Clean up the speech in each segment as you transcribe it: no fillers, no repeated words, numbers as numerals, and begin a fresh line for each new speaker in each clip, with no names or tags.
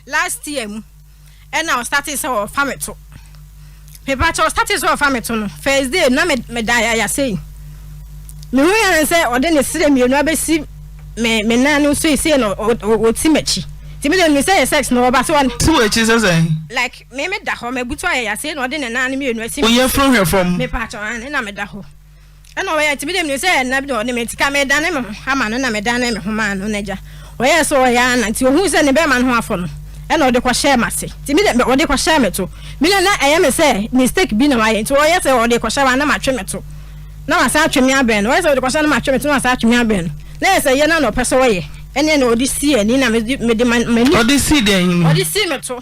Last year mu ɛna ɔstartee sɛ ɔfa me to. Mepakyɛ ɔstartee sɛ ɔfa me to no first day na me meda ayaya sei. Mehu yɛn sɛ ɔde ne serɛ mmienu abɛsi me me nan no so sei na ɔti m'akyi. Nti me deɛ menim sɛ yɛ sex na ɔba sɛ ɔne.
Ti wɔ akyi sɛ sɛn?
Like me meda hɔ mabutu ayaya sei na ɔde ne nan no mmienu asi.
Wo yafunu hwɛ fam?
Mepakyɛ aane na meda hɔ. Ɛna ɔyɛɛ nti me deɛ menim sɛ ɛna bi na ɔne me nti ka medane me ho ama no na medane me ho maa no na agya ɔyɛɛ sɛ ɔyɛ ara na nti ohuu sɛ ne bɛrima no ho afɔ no ɛna ɔde kɔhyɛɛ m'ase nti me deɛ ɔde kɔhyɛɛ me to me deɛ na ɛyɛ me sɛ mistake bi na wayɛ nti ɔyɛ sɛ ɔde kɔhyɛ wa na matwe me to na wasan atwe me abɛn no ɔyɛ sɛ ɔde kɔhyɛ na matwe me to na wasan atwe me abɛn no na yɛ sɛ yɛ na na ɔpɛ sɛ ɔyɛ ɛne na ɔde sii ani na mede m'ani
ɔde sii deɛ
ɔde sii me to.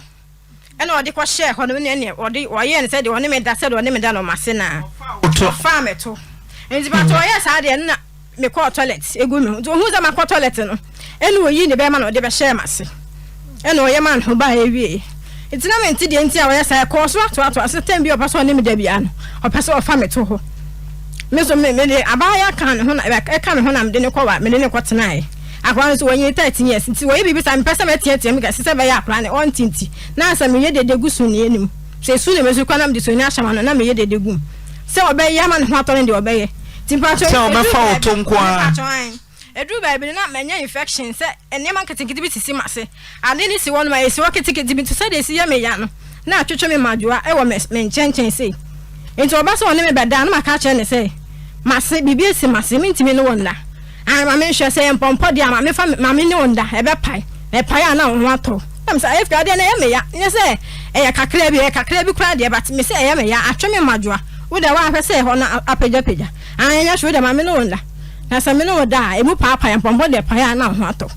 Ɛna ɔde kɔhyɛɛ hɔ no, ɛne ɛneɛ ɔde ɔyɛɛ no sɛdeɛ ɔne me da sɛdeɛ ɔne me da no m'ase na ɔfaa me to. Nti pakyɛ ɔyɛɛ saa deɛ no na mekɔɔ toilet egu me ho. Nti ohuu sɛ makɔ toilet no, ɛna oyii ne bɛɛma na ɔde bɛhyɛɛ m'ase. Ɛna ɔyɛ maa ne ho baa ɛwieɛ. Nti na mente deɛ nti a ɔyɛ saa, ɛkɔɔ so atoatoa so time bi a ɔpɛ sɛ ɔne me da biara no, ɔpɛ sɛ ɔfa me to hɔ. Me nso me mede abaayewa kaa ne ho na ɛka me ho na mede no kɔ wa mede no kɔtenaeɛ. Akwadaa no nso wanyini 13 years nti wɔyɛ biribi saa mepɛ sɛ mɛteatea mu kɛse sɛ ɛbɛyɛ akwadaa no ɔnte nti na sɛ meyɛ dede gu sunie no mu sɛ esu na mesu koraa na mede sunie ahyɛ m'ano na meyɛ dede gu mu sɛ ɔbɛyɛ ama ne ho atɔ no deɛ ɔbɛyɛ nti mpakyɛw
Sɛ ɔbɛfa wo to nko ara.
Mpakyɛw ae ɛduru baabi no na manya infection sɛ nneɛma nketenkete bi sisi m'ase ade no si hɔ nom a ɛsi hɔ ketekete bi nti sɛdeɛ ɛsi yɛ me ya no na atwetwe me mmadwoa wɔ me me nkyɛnkyɛn sei nti ɔba sɛ ɔne me bɛda a na maka akyerɛ no sɛ m'ase biribi asi m'ase mentumi ne wo nna. Ae, ma menhwɛ, sɛ ɛyɛ mpɔmpɔ deɛ a, ma memfa me, ma me ne wo nda, ɛbɛpae, na ɛpae a na wo ho atɔ wo. Na mesɛ, Afei adeɛ no ɛyɛ me ya, nyɛ sɛ ɛyɛ kakra bi, ɛyɛ kakra bi koraa deɛ, but mese ɛyɛ me ya, atwe me mmadwoa, wo deɛ woanhwɛ sɛ ɛhɔ no apagyapagya, ae, ɛnyɛ hwee, wo deɛ ma me ne wo nda, na sɛ me ne wo da a, ɛmu paapae, mpɔmpɔ deɛ pae a na wo ho atɔ wo.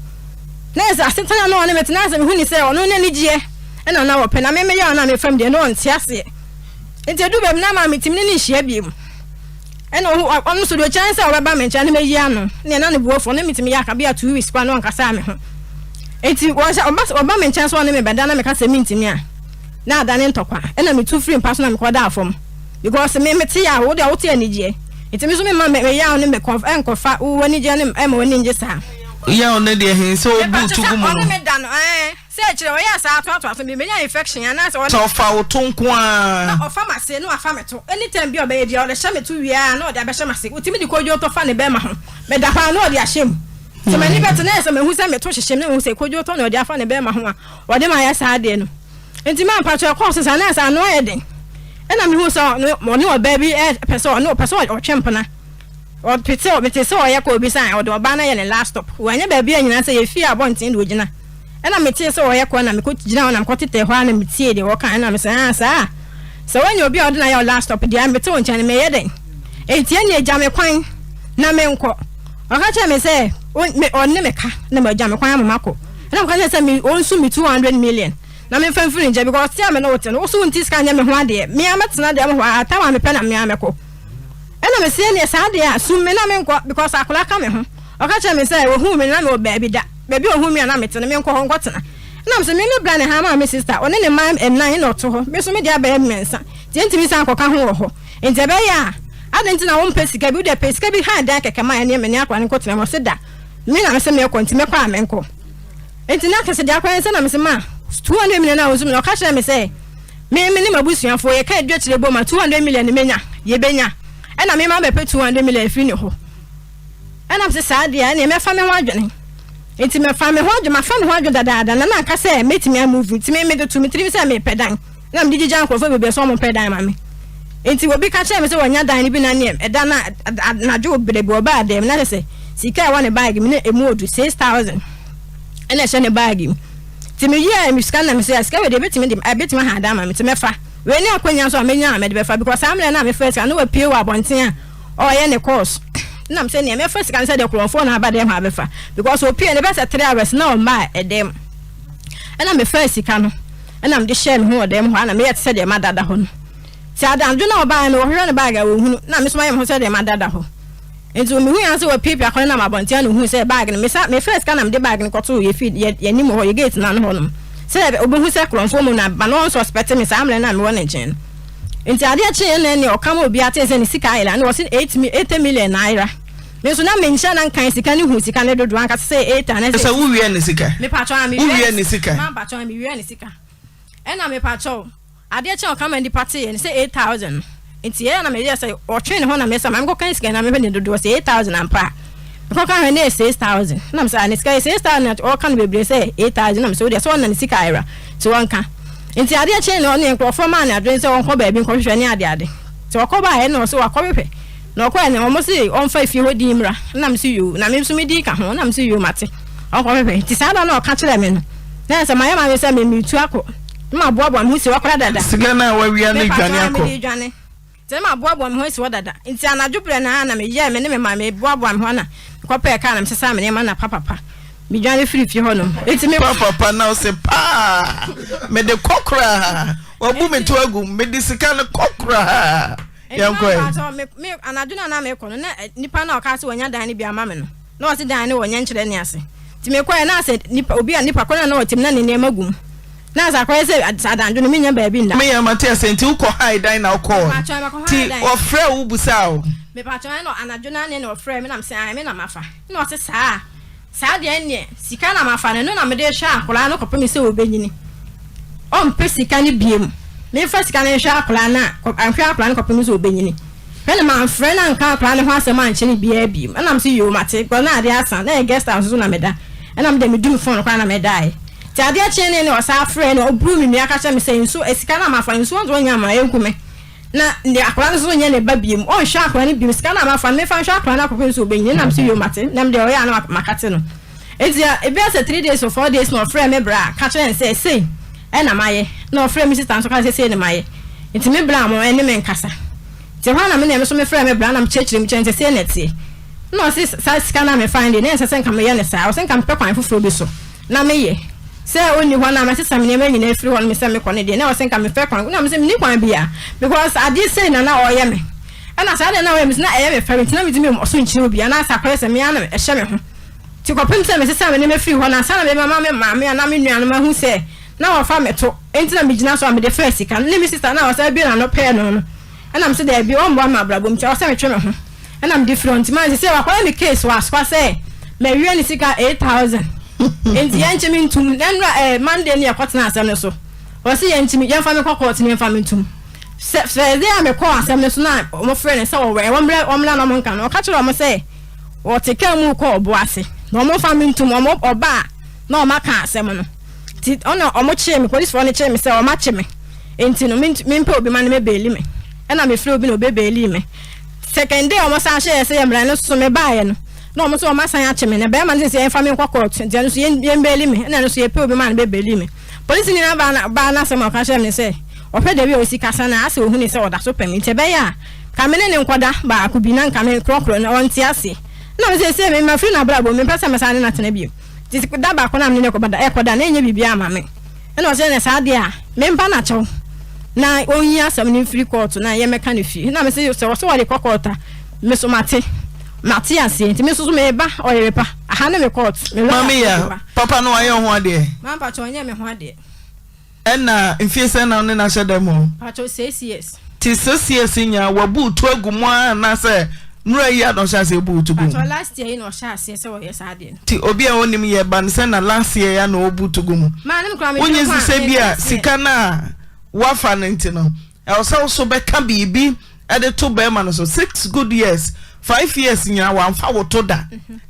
Na ɛsɛ asetena na ɔne me te, na sɛ mehu ne sɛ ɔno n'anigyeɛ na na ɔpɛ, na me meyɛ a na mefam deɛ, na ɔnte aseɛ. Nti ɛduru baabi na ama metumi ne no nhyia bio. Ɛna ɔhu ɔno nso deɛ ɔkyerɛ ne sɛ ɔbɛba me nkyɛn na mɛyi ano ne na ne bo afu ɔne metumi yɛ aka bi a 2 weeks koraa na ɔnkasaa me ho eti wɔhyɛ ɔba ɔba me nkyɛn so ɔne me bɛda na meka sɛ mentumi a na adane ntɔkwa ɛna metu firi mpa so na mekɔdaa fam because me mete yaw wo deɛ wote anigyeɛ nti me nso mema me me yaw ne me kɔf ɛnkɔfa wo anigyeɛ ne ɛma w'ani ngye saa.
Yaw ne deɛ he sɛ ɔbu to gu mu no.
Ɔne me da no ɛɛ. Sɛ akyire ɔyɛɛ saa toatoa so menya infection anaasɛ ɔne.
Sɛ ɔfa wo to nko ara.
Na ɔfa m'ase na wafa me to anytime bi a ɔbɛyɛ biara ɔde hyɛ me to wie a na ɔde abɛhyɛ m'ase ɔtumi de kodwo tɔ fa ne bɛɛma ho meda hɔ a na ɔde ahyɛ mu sɛ m'ani bɛte na ayɛ sɛ mahu sɛ me to hyehye me na mahu sɛ kodwo tɔ na ɔde afa ne bɛɛma ho a ɔde mayɛ saa adeɛ no nti ma mpakyɛ ɛkɔɔ so saa na ayɛ sɛ ano ayɛ den ɛna mehu sɛ ɔne ɔbaa bi pɛ sɛ ɔne ɔpɛ sɛ ɔtwe mpena. Ɔpete mete sɛ ɔyɛ kɔ obi sɛ ɔde ɔbaa no ayɛ ne last stop. Wanyɛ baabi annyina sɛ yɛfie abɔnten na ogyina. Ɛna metee sɛ ɔyɛ kɔ na mekɔ gyina hɔ na mekɔ tetɛɛ hɔ ara na metiee deɛ ɔka ɛna mese ah saa? Sɛ woanya obi a ɔde no ayɛ wo last stop deɛ a mete wo nkyɛn no meyɛ dɛn? Enti ɛnneɛ gya me kwan na menkɔ. Ɔka kyerɛɛ me sɛ ɔne me ka na magya me kwan ama makɔ. Ɛna meka kyerɛɛ sɛ me ɔnsu me 200 million na memfa mfiri ne nkyɛn because ɔte a me ne wo te no wo so wonte sika nyɛ me ho adeɛ. Me ara mɛtena dɛm hɔ ara time a mepɛ na me ara mɛkɔ. Ɛna me see neɛ saa deɛ a sum me na me nkɔ because akwadaa ka me ho. Ɔka kyerɛɛ me sɛ ohuu me no na me wɔ baabi da, baabi a ohuu me a na mete no me nkɔ hɔ nkɔ tena. Ɛna me se me me bra ne ha maa me sister, ɔne ne mma nnan na ɔto hɔ, me nso me deɛ abɛyɛ mmiɛnsa nti yɛntumi nsan nkɔka ho wɔ hɔ. Nti ɛbɛyɛ a adɛn nti na wo mpɛ sika bi, wo deɛ pɛ sika bi han dan kɛkɛ ma ɛneɛ me ne akwadaa no nkɔ tena mu. Ɔse da, me na me se mekɔ nti mɛkɔ a menkɔ. Nti na kɛse deɛ akɔyɛ ne sɛ na me se ma 200 million a wo nso me na ɔka kyerɛɛ me sɛ Me me ne m'abusuafoɔ yɛka adu akyire bom a 200 million no mɛnya, yɛbɛnya. Ɛna me mabɛpɛ 200 million afiri ne hɔ. Ɛna mese saa deɛ a ɛneɛ mɛfa me ho adwene. Nti mɛfa me ho adwene, mafa me ho adwene dadaada na na anka sɛ mɛtumi a move. Nti me mede to me tirim sɛ mepɛ dan. Na mede gyigya nkurɔfoɔ bebree sɛ wɔmpɛ dan ma me. Nti obi ka kyerɛɛ me sɛ wanya dan no bi na neɛ ɛda no anadwo berɛ bi ɔbaa dan mu na kyerɛ sɛ sika a ɛwɔ ne bag mu no ɛmu ɔdu 6000 ɛna ɛhyɛ ne bag mu. Nti meyɛɛ me sika no na mese sika wei deɛ ɛbɛtumi de ɛbɛtumi aha dan ama me nti mɛfa. Wei ne akwanya nso a mɛnya a mɛde bɛfa because saa mmerɛ no a mefaa sika no na wapue wɔ abɔnten a ɔreyɛ ne course. Na mesɛ neɛ mɛfa sika no sɛdeɛ korɔmfoɔ na aba dɛm hɔ abɛfa because ɔpue no bɛsɛ 3 hours na ɔmmaa ɛdɛm. Ɛna mefaa sika no ɛna mede hyɛɛ me ho wɔ dɛm hɔ a na meyɛ te sɛ deɛ madada hɔ no. Nti anadwo no a ɔbaeɛ no ɔhwehwɛ ne bag a ɔnhunu na me nso mayɛ me ho sɛ deɛ madada hɔ. Nti mehuu ara sɛ wapiapia kɔ nenam abɔnten a na ohuu sɛ bag no mesa mefaa sika na mede bag no kɔtoo yɛ fie yɛ yɛn anim hɔ yɛ gate no ano hɔ nom sɛ obehu sɛ korɔmfoɔ mu na ba na ɔnsuspect me saa mmerɛ no a mewɔ ne nkyɛn no. Nti adeɛ kyeeɛ na ɛneɛ ɔka ma obiara tee sɛ ne sika ayera na ɔse 8 mi 80 million na ayera. Me nso na menhyɛ na nkan sika no hu sika no dodoɔ ankasa sɛ 8 anaa
sɛ. Sɛ wowiɛ ne sika.
Mepakyɛw a
mewiɛ ne sika.
Mampakyɛw a mewiɛ ne sika. Ɛna mepakyɛw adeɛ kyɛn ɔka ma nipa teeɛ no sɛ 8000 no nti ɛyɛ na meyɛ sɛ ɔtwe ne ho na meyɛ sɛ ma mekɔka sika na mehwɛ ne dodoɔ sɛ 8000 ampa a mekɔka hwɛ ne yɛ 6000 na mesɛ ne sika yɛ 6000 na ɔka no bebree sɛ 8000 na mesɛ wodeɛ sɛ ɔna ne sika ayera nti wɔnka nti adeɛ kyɛn na ɔne nkurɔfoɔ maa ne adwene sɛ ɔnkɔ baabi nkɔhwehwɛ ne adeade nti ɔkɔ baeɛ na ɔsɛ wakɔhwehwɛ Na ɔkɔɛ no ɔmo se ɔmfa efie hɔ din mmra, nna mese yoo, na me nso me din ka ho, nna mese yoo mate, ɔnkɔhwehwɛ. Nti saa da no a ɔka kyerɛɛ me no, na ayɛ sɛ mayɛ m'adwene sɛ me meretu akɔ, na maboaboa me ho si hɔ koraa dada.
Sika no a wawia no
Mepakyɛw
redwane
aa
akɔ.
mede redwane. Nti na maboaboa me ho asi hɔ dada. Nti anadwo berɛ no ara na meyɛɛ me ne me maame boaboa me ho na mekɔpɛɛ kaa na mesesaa me nneɛma na papapa medwane firii fie hɔnom. Nti me.
Papapa na ɔse paa mede kɔ koraa, wabu me to agu mu, mede sika no kɔ koraa.
Yɛnkɔ ɛ. Me, me, anadwo no a na mekɔ no, na nipa no a ɔkaa sɛ wanya dan no bi ama me no, na ɔse dan no wɔ nyɛnkyerɛ ne ase. Nti mekɔɛ na asɛ nipa, obi a nipa koro no a na ɔte mu na ne nneɛma gu mu. Na asɛ akɔyɛ sɛ adanadwo no menya baabi nna.
Meyɛ mate ase, nti wokɔ hae dan na wokɔɔ?
Mepakyɛw, mekɔ hae
Nti
dan.
ɔfrɛɛ wo busaa wo?
Mepakyɛw, ɛna anadwo no ara ne na ɔfrɛɛ me na mese ae me na mafa. Ɛna ɔse saa? Saa deɛ ɛnneɛ, sika na mafa no, ɛno na mede rehwɛ akwadaa no kɔpem sɛ ɔbɛnyini. Ɔmpɛ sika no biom. Memfa sika no nhwɛ akwadaa no a, nhwɛ akwadaa no kɔpem sɛ ɔbɛnyini. Ɛna mamfrɛ no anka akwadaa no ho asɛm ankyerɛ biara biom. Ɛna mese yoo mate, because na adeɛ asa, na ɛyɛ guest house nso na meda. Ɛna medeɛ medum phone koraa na medaeɛ. Nti adeɛ kyee no na ɔsan frɛɛ na ɔbuu me nua ka kyerɛɛ me sɛ nsuo, sika no a mafa no nsuo nso ɔnnya mma ɛnku me. Na ne akwadaa no nso nyɛ ne ba biom, ɔnhwɛ akwadaa no biom, sika no a mafa no memfa nhwɛ akwadaa no akɔpem sɛ ɔbɛnyini, na mese yoo mate, na medeɛ ɔyɛ a na makate no. Nti ebia sɛ 3 days or 4 days na ɔfrɛɛ me bra ka kyerɛɛ no sɛ sei ɛna mayɛ, na ɔfrɛɛ me sister nso ka sɛ sei na mayɛ, nti me bra mo ɛne me nkasa. Nti ɛhɔ a na me deɛ me nso mefrɛɛ me bra na mekyerɛkyerɛ mu kyerɛ no sɛ sei na ɛteɛ. Na ɔse saa sika no a mefae no deɛ na ɛnsɛ sɛ nka meyɛ no saa, ɔse nka mepɛ kwan foforɔ bi so na meyɛ. Sɛ ɔnni hɔ no a mɛsesa me nneɛma nyinaa afiri hɔ nom sɛ mekɔ no deɛ na ɛwɔ sɛ nka mefɛ kwan na mesɛ menni kwan biara because adeɛ sei na na ɔyɛ me ɛna saa deɛ na ɔyɛ me sɛ na ɛyɛ me fɛre nti na metumi ɔso nkyerɛ obi anaasɛ akɔyɛ sɛ me ara na ɛhyɛ me ho nti kɔpem sɛ mesesa me nneɛma firi hɔ no ansa na mebɛma me maame anaa me nuanom ahu sɛ na wɔfa me to nti na megyina so a mede faa sika no ne me sista na ɔsan bue n'ano pɛɛ no no ɛna mesɛ daabi ɔmmoa me abrabɔ mu nti ɛwɔ sɛ metwe me ho ɛna mede firi hɔ nti maa sɛ wakɔyɛ me case wɔ asoa sɛ mawia ne sika 8000 nti yɛnkye me ntum na nnura ɛɛ eh, Monday ne yɛkɔtena asɛm no so ɔsi yɛnkye me yɛmfa me kɔ court ne yɛmfa me ntum sɛ Thursday a mekɔɔ asɛm no so na wɔn frɛ no sɛ wɔwɛ wɔn mmerɛ wɔn mmerɛ na wɔn nka no ɔka kyerɛ wɔn sɛ wɔte kaa mu kɔ ɔbo ase na wɔn mfa me ntum wɔn ɔba a na wɔn aka asɛm no ti ɔna wɔn kyee me polisifoɔ no kyee me sɛ wɔn akye me nti no mempɛ obi ma no mɛbeeli me ɛna mefrɛ obi na ɔbɛbeeli me Second day a wɔn san hyɛɛ sɛ yɛ mmara no so me baeɛ no, na wɔn nso wɔn asan akye me, na bɛrima no sɛ yɛmfa me nkɔ court, nti ɛno nso yɛn yɛn bɛɛli me, ɛna ɛno nso yɛpɛ obi maa no bɛbɛɛli me. Polisini no baa na baa n'asɛm a ɔka kyerɛɛ me sɛ ɔhwɛ dabi a ɔsi kasa no a asɛ ohuni sɛ ɔda so pɛ me, nti ɛbɛyɛ a nka me ne no nkɔda baako bi na nka me korɔkorɔ no ɔnte aseɛ. Ɛna me sɛ seesei me mafiri n'abrabɔ mu, mempɛ sɛ mɛsan ne no atena bio. Nti da baako no a me ne no kɔda ɛkɔda no ɛnyɛ biribiara ama me. Ɛna ɔsɛ na saa deɛ a mempa no akyɛw na ɔnyi asɛm no mfiri kɔɔto na yɛmmɛka no fie. Na mese sɛ ɔsɛ ɔde kɔ kɔɔto a, me so mate. Mate aseɛ nti me nso so meba ɔyere pa. Aha ne me kɔɔto. Me lɔya
Maame ya,
ba.
papa no wayɛ wo ho adeɛ?
Mampakyɛ ɔnyɛ me ho adeɛ.
Ɛna mfie sɛn na wo ne no ahyɛ dɛm hɔ?
Mpakyɛw 6 years.
Nti 6 years nyinaa wabu wo to agu mu ara anaasɛ nnora yi a na ɔhyɛ aseɛ bu wo to gu mu?
Mpakyɛw last year yi na ɔhyɛ aseɛ sɛ ɔyɛ saa adeɛ no.
Nti obi a ɔnnim yɛ ba no sɛ na last year yi a na ɔbu to gu mu?
Maa ne me koraa
Wonye
medwene ho a
sɛ bi
mente
a
aseɛ.
sika no a woafa no nti no ɛwɔ sɛ wo so bɛka biribi de to bɛrima no so 6 good years 5 years nyinaa wamfa wo to da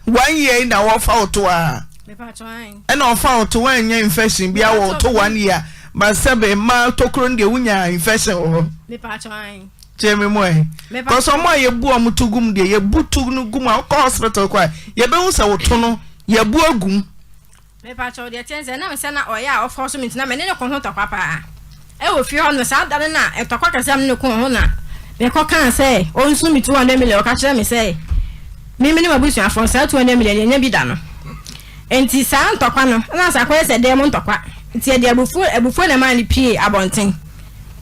1 year yi na wɔfa wo to a
Mepakyɛw ae.
ɛna ɔfa wo to woannya infection bia wɔ wo to
Mepakyɛw
1 year but sɛbe mmaa tokuro no deɛ wonya infection wɔ hɔ.
Mepakyɛw ae.
Tie me mu ɛ. Because ɔmo a yɛbu ɔmo to gum deɛ yɛbu to no gum a wokɔ hospital kɔ a yɛbɛhu sɛ wo to no yɛbu agum.
Mepakyɛw deɛ ɛteɛ ne sɛ ɛnam sɛ na ɔyɛ a ɔfɔ so me nti na me ne no ko ho ntɔkwa paa ɛwɔ fie hɔ no saa da no na ntɔkwa kɛse a me ne no ko ho na mekɔ kaa sɛ ɔnsu me 200 million ɔka kyerɛ me sɛ me me ne m'abusuafoɔ saa 200 million yɛnya bi da no nti saa ntɔkwa no na sɛ akɔyɛ sɛ dan mu ntɔkwa nti ɛde abufuo abufuo na ɛmaa no pie abɔnten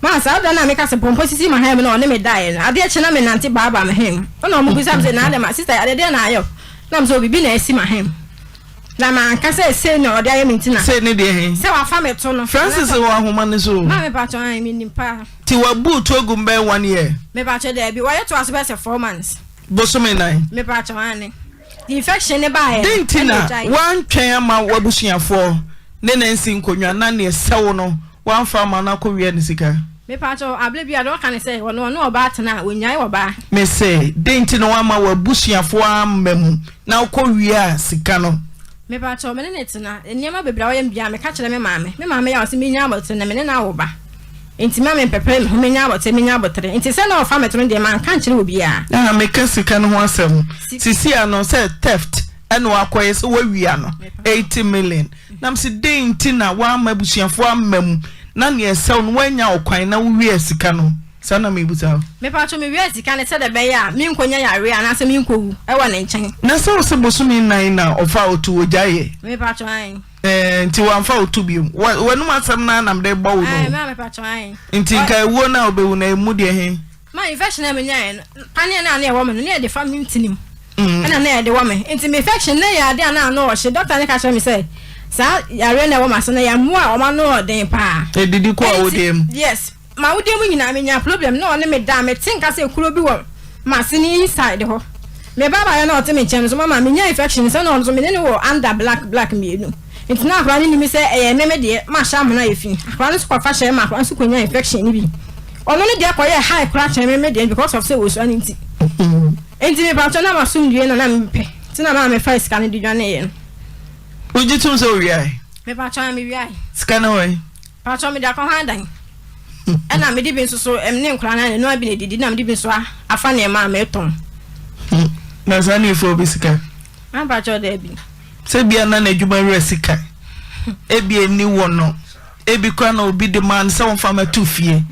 maa saa da no a meka sɛ pɔmpɔ sisi ma han mu na ɔne me daeɛ no adeɛ kye na menante baabaa me han mu ɛna ɔmo bisa me sɛ na adɛn ma sister adeɛ deɛ na ayɛ na me sɛ obibi na asi ma han mu na manka sɛ sei na ɔde ayɛ me nti na
Sei ne deɛ he?
Sɛ wafa me to no.
Francis wɔ ahoma no so o.
Maame pakyɛ ae menim paa.
Nti wabu to agu mu bɛyɛ one year?
Me pakyɛ daabi wɔyɛ toa so bɛyɛ sɛ 4 months.
Bosome nan.
Mepaakyɛw, aane. Infection no baeɛ no,
Dɛn nti
ɛna
na
ogyae.
woantwɛn amma w'abusuafoɔ ne no ansi nkonnwa na neɛ ɛsɛ wo no woamfa amma no akɔwia ne sika?
Mepaakyɛw, aberɛ biara deɛ ɔka ne sɛ ɔno ɔne ɔbaa tena a, ɔnnyae ɔbaa.
Mese, dɛn nti na woamma w'abusuafoɔ amma mu na wokɔwiaa sika no?
Mepaakyɛw, me ne no tena. Nneɛma bebree a ɔyɛ me biara, meka kyerɛ me maame. Me maame yɛ a ɔse menya abɔtere na me ne no awo ba. Enti ma mempɛpere me ho, menya abɔtere, menya abɔtere. Enti sɛ na ɔfa me to no deɛ, manka ankyerɛ obiara.
Aha, meka sika no ho asɛm. Sisi ano sɛ theft ɛna wakɔyɛ sɛ wawia no 80 million. Na mese dɛn nti na woamma abusuafoɔ amma mu na nea ɛsɛ wo no woannya ɔkwan na wowiaa sika no? Saa na mebisa wo.
Mepatwo, mewiaa sika no sɛdeɛ ɛbɛyɛ a menkɔnya yareɛ anaasɛ menkɔwu wɔ ne nkyɛn.
Na sɛ wose bosome nnan na ɔfaa wo to wogyaeɛ?
Mepatwo, aane.
Ɛɛ, nti wamfa wo to biom. Wa, w'anum asɛm no ara na mede rebɔ wo no o.
Ae, maa mepakyɛw, ae.
Nti nka ewuo no a wobɛwu no, emu deɛ he?
Ma infection a menyaeɛ no, paneɛ no a na ɛwɔ me no, na yɛde fa me ntini mu ɛna na yɛde wɔ me. Nti me infection no yɛ adeɛ a na ano ɔhye. Doctor no ka kyerɛ me sɛ, saa yareɛ no a ɛwɔ m'ase no, ɛyɛ mmoa a wɔn ano yɛ den paa.
Ɛdidi kɔ
Ɛnti,
awodeɛ mu.
yes. M'awodeɛ mu nyinaa menya problem na ɔne me da a mete nka sɛ kuro bi wɔ m'ase ne inside hɔ. Me ba baeɛ na ɔte me nkyɛn no nso mama menya infection sɛ na ɔno nso me ne no wɔ under black black mmienu nti na akwadaa no nim sɛ ɛyɛ me me deɛ mahyɛ amena ayɛ fi akwadaa no nso kɔfa hyɛ ma akwadaa no nso kɔnya infection no bi ɔno ne deɛ kɔyɛ high koraa kyɛn me me deɛ because of sɛ ɔsua no nti nti mepatwɔ na masomdue na na mepɛ nti na maa mefa sika no de dwaneeɛ no.
Wogye tom sɛ owiae?
Mepatwɔ mewiae.
Sika no wɔ he?
Paatwɔ mede akɔ hɔ adan ɛna mede bi nso so ne nkwadaa no ɛnoa bi na edidi na mede bi nso afa nneɛma a metɔn.
Na saa ne efa obi sika.
Na paatwɔ daabi.
Sɛ bia na n'adwuma wura sika ebi eni wɔ no ebi kora na obi de maa no sɛ wɔmfa mɛto fie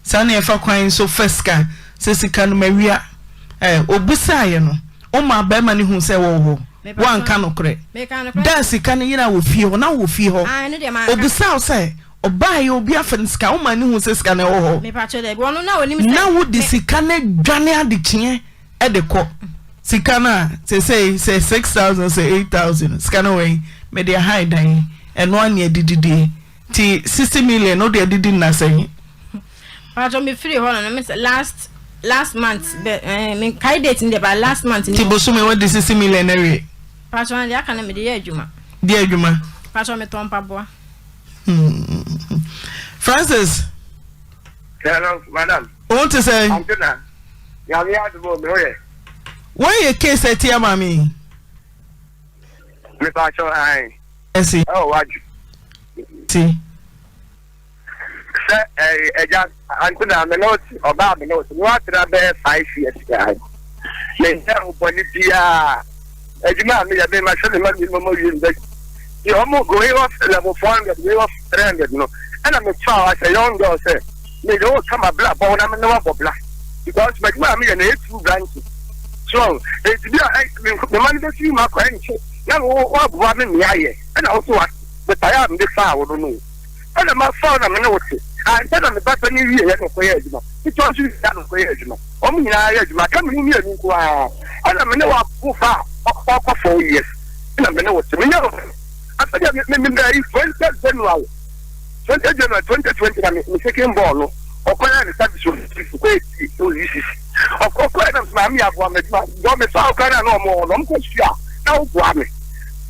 saa ne ɛfa kwan nso fa sika sɛ sika no mawia ɛ obisaeɛ no woma bɛrima no hu sɛ wɔwɔ hɔ Woanka nokorɛ. Da a sika no yeraa wɔ fie hɔ, na wowɔ fie hɔ. Ɔbisaa wo sɛ, ɔbaeɛ obi afa ne sika, womaa no huu sɛ sika no ɛwɔ hɔ. Na wode sika no adwane adekyeɛ de kɔ. Sika no a, seesei sɛ 6,000 sɛ 8,000, sika no wɔ he? Mede ahan dan, ɛno ara ne adididie. Nti 60 million wode adidi nna sɛn?
Paatwɔ me firi hɔ no no me sɛ last last month bɛ ɛɛ eh, me kae date no deɛ ba last month.
Ti bosome wadi sisi million na wie.
Paatwɔ na deɛ aka no me de yɛ adwuma.
Di adwuma.
Paatwɔ me tɔn mpaboa.
Hmm. Francis.
Hello, madam.
Ohun ti sɛ.
Antena. Nyame adumo me ho yɛ.
Wɔyɛ case ɛtia maame.
Me paatwɔ ayi.
Ɛsi.
Ɛwɔ wadwo.
Ti.
Sɛ ɛɛ ɛgya ante na me ne wo te ɔbaa me ne wo te me watena bɛyɛ five years aa me nyɛ wo bɔne biaa adwuma a meyɛ me ma hwɛ me ma me ma wie university deɛ ɔmo going off level 400 going off 300 no ɛna me fa wa sɛ young girl sɛ me de wo kama bla bɔ na me ne wabɔ bla because m'adwuma a meyɛ na ɛyɛ two branches so eti bi a me ma no bɛfiri mu akɔ ɛnkyɛ na wo waboa me mea yɛ ɛna wo so wa metaeɛ a mede faa wo no no Ɛna mafa wo na me ne wo te. Ansa na me ba panin wieeɛ na ɔkɔyɛɛ adwuma. Ketewa nso wieeɛ na ɔkɔyɛɛ adwuma. Wɔn nyinaa yɛ adwuma. Aka me ne wo mmienu nko ara. Ɛna me ne wo awo ba a ɔrekɔ 4 years. Ɛna me ne wo te. Menyɛ wo hwee. Afei deɛ me me me baayi 20 January 20 January 2020 na me me second born no ɔkɔyɛɛ ne service wɔ UCC ɔkɔyɛ TA wɔ UCC. Ɔkɔɛ na maame yɛ aboa me adwuma. Dɔn me fa wo koraa na na wɔn wɔ hɔ no wɔn kɔ sukuu a na woboa me.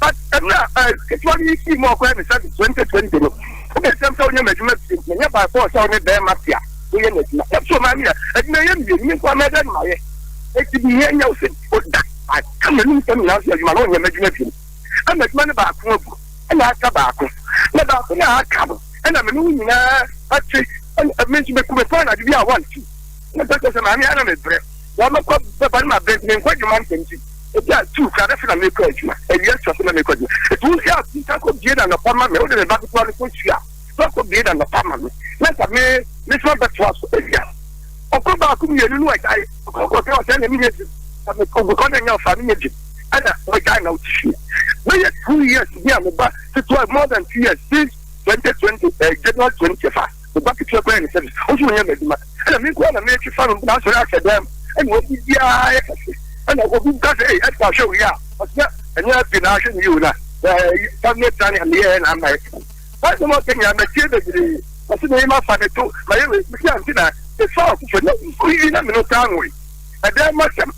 But mmerɛ a ketewa no yi fii mu a ɔkɔyɛ ne service 2020 no, wobɛsɛm sɛ wonyɛ m'adwuma bio nti ɛnyɛ by force sɛ wo ne bɛrima te a woyɛ n'adwuma. Na so maame a adwuma yɛ mmienu me nko ara mɛdɛ no mayɛ. Enti mehia nya wo sɛ da aka m'anum sɛm nyinaa so adwuma na wonyɛ m'adwuma bio. Ɛma adwuma no baako agu ɛna aka baako. Na baako no a aka no ɛna me ne wo nyinaa ate ɛna me nso meku me pɔn anadwo bi a one two. Na mepɛ sɛ maame a na mebrɛ. Wɔmɛkɔ bɛba no mabrɛ nti menkɔ adwuma ntɛm nti. Ebi a tuu koraa bɛfɛ na mekɔ adwuma. Awia sua so na mekɔ adwuma. Eti wo a nka kɔ bie na nɔpa ma me. Wode me ba ketewa no kɔ sua. Na kɔ bie na nɔpa ma me. Na nka me me soma bɛtoa so. Ebi a ɔkɔ baako mmienu no agyae. Ɔkɔ kɔ sɛ ɔsɛ na menyɛ bi. Na me kɔ kɔ na nya ɔfa menyɛ bi. Ɛna ɔgyae na ɔte fie. Bɛyɛ 2 years bi a me ba ketewa, more than 2 years since 2020 January 20 fa. Me ba ketewa kɔ yɛ ne service. Ɔnso ɔnyɛ m'adwuma. Ɛna me nkoa na metwe fa no na asɔre ahyɛ dɛm. Ɛna obi biara yɛ kɛse. Ɛna obi ka sɛ, "Ei, Esther hwɛ wo yie a." Ɔse, "Ɛnyɛ afei na ahwɛ me yie o na ɛɛ family planning a meyɛɛ na ama ɛte. Saa nsɛm a ɔka nyinaa matie bebree. Ɔse me mafa ne to, mayɛ wei. Mese ante na mefa ɔfoforɔ na yi na me no taa nwoe. Ɛdɛn m'asɛm.